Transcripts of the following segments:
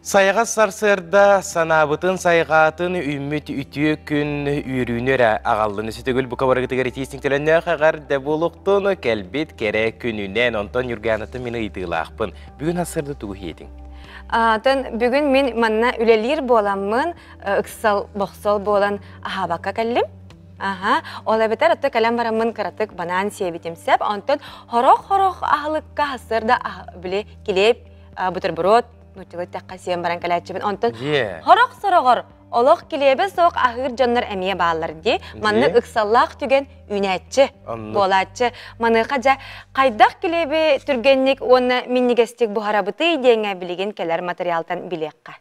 Сайаҕас сарсыарда санаабытын сайҕаатын үүммүт үтүө күн үөрүүнү эрэ аҕаллын. Өсөтөгүл бука барыгытыгар итиистиҥ төлөннөөх эҕэрдэ буолуохтун кэлбит кэрэ күнүнэн. Онтон Ньургаанатын мин ыйытыылаахпын. Бүгүн сарсыарда тугу иһиэтиҥ? Атын бүгүн мин манна үлэлиир буоламмын, ыксал бохсол буолан аһаабакка кэллим. Аха, ол эбэтэр отто кэлэн бараммын кыратык банаан сиэбитим сөп. Онтон хорох-хорох аһылыкка сарсыарда били килиэп, бутерброд нууччалыы эттэххэ сиэн баран кэлээччибин. Онтон хорох сороҕор олох килиэбэ суох аһыыр дьоннор эмиэ бааллар дии. Маннык ыксаллаах түгэн үүнээччи, буолааччы. Маныаха дьэ хайдах килиэби түргэнник уонна минньигэстик буһарабытый диэҥҥэ билигин кэлэр материалтан билиэххэ.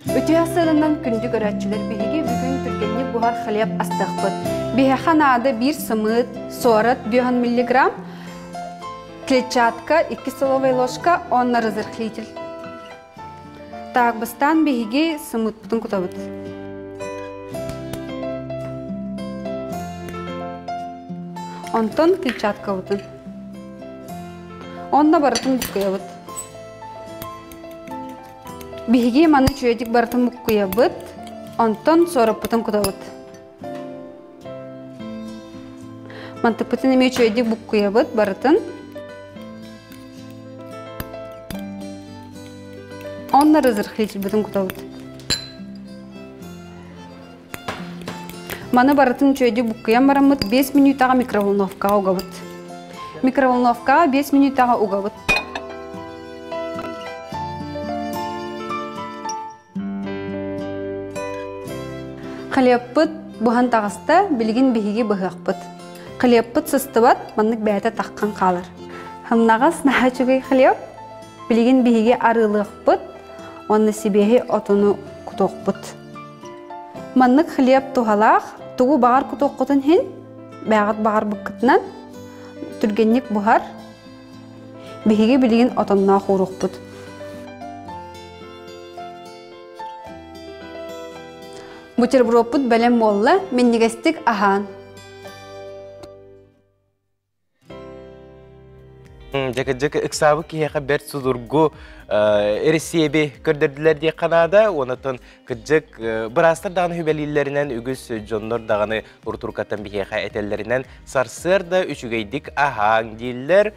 Үтүө сыалынан күндү көрөөччүлэр биһиги бүгүн түргэнник буһар хлеб астыахпыт. Биһиэхэ наада биир сымыыт, суорат 5 миллиграмм, клетчатка 2 столовая ложка уонна разрыхлитель. Так, бастаан биһиги сымыытпытын кутабыт. Онтон клетчаткабытын. Онно барытын буккуйабыт. Биһиги маны үчүгэйдик барытын буккуйабыт, онтон суораппытын кутабыт. Мантыкпытын эмиэ үчүгэйдик буккуйабыт барытын. Онно разрыхлительбытын кутабыт. Маны барытын үчүгэйдик буккуйан бараммыт 5 мүнүүтэҕэ микроволновкаҕа угабыт. Микроволновкаҕа 5 мүнүүтэҕэ угабыт. Хлебпыт буһан таҕыста, билигин биһиги быһыахпыт. Хлебпыт сыстыбат, маннык бэйэтэ таххан хаалар. Хымнаҕас наһаа үчүгэй хлеб. Билигин биһиги арыылыахпыт уонна сибиэһи отону кутуохпут. Маннык хлеб туһалаах, тугу баҕар кутуоххутун иһин, бэйэҕит баҕарбыккытынан түргэнник буһар. Биһиги билигин отонноох ууруохпут. Бутербродпут бэлэм буолла, минньигэстик аһаан. Дьэ, ыксаабыт киһиэхэ бэрт судургу эрэсиэби көрдөрдүлэр диэххэ наада. Онтон кырдьык быраастар даҕаны сүбэлииллэринэн үгүс дьоннор даҕаны урутуркаттан биһиэхэ этэллэринэн сарсыарда үчүгэйдик аһааҥ дииллэр.